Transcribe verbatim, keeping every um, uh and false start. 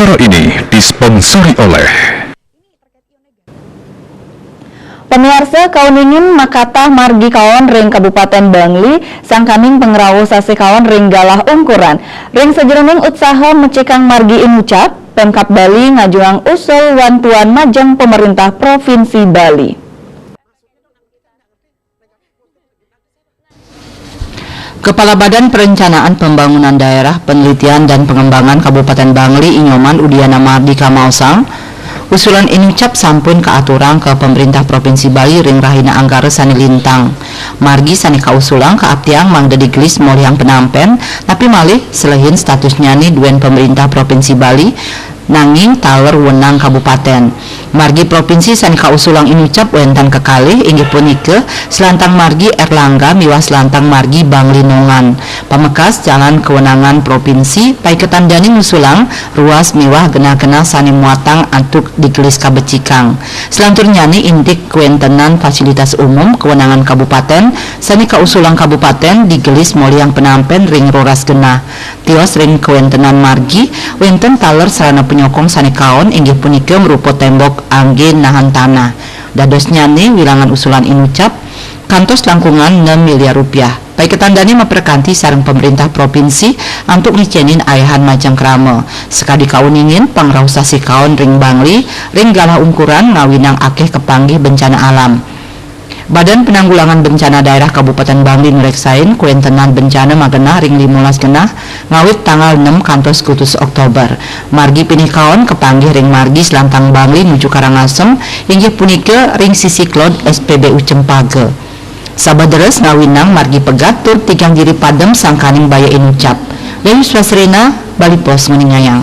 Acara ini disponsori oleh. Pamiarsa, kauningin makatah margi kaon ring Kabupaten Bangli, sangkaning pangrauh sasih kaon ring galah ungkuran. Ring sajeroning utsaha mecikang margi inucap, Pemkab Bali ngajuang usul wantuan majeng Pemerintah Provinsi Bali. Kepala Badan Perencanaan Pembangunan Daerah, Penelitian dan Pengembangan Kabupaten Bangli, I Nyoman Udiana Mardika maosang, usulan inucap sampun kaaturang ka Pemerintah Provinsi Bali ring rahina Anggara sane lintang. Margi sane kausulang kaaptiang mangda digelis molihang penampen, napi malih selehin statusnyane duen Pemerintah Provinsi Bali, nanging taler wenang kabupaten. Margi propinsi sane kausulang inucap wenten kekalih, inggih punika Selantang Margi Erlangga miwah Selantang Margi Banglinongan. Pamekas, jalan kewenangan propinsi, paiketan dane ngusulang ruas miwah genah-genah sane muatang antuk digelis kabecikang. Selanturnyane indik kawentenan fasilitas umum kewenangan kabupaten sane kausulang kabupaten digelis molihang penampen ring roras genah. Tios ring kawentenan margi, wenten taler sarana penyokong sane kaon, inggih punika marupa tembok angge nahan tanah. Dadosnyane wilangan usulan inucap kantos langkungan enam miliar rupiah. Paiketan dane maprekanti sareng pemerintah propinsi antuk ngicenin ayahan majeng krama. Sakadi kauningin, pangrauh sasih kaon ring Bangli, ring galah ungkuran ngawinang akeh kapanggih bencana alam. Badan Penanggulangan Bencana Daerah Kabupaten Bangli nureksain kawentenan bencana magenah ring limolas genah ngawit tanggal enam kantos kutus Oktober. Margi pinih kaon kapanggih ring margi Selantang Bangli nuju Karangasem, inggih punika ring sisi klod S P B U Cempaka. Sabeh deres ngawinang margi pegat tur tigang diri padem sangkaning baya inucap. Yayu Swasrena, Bali Post nguningayang.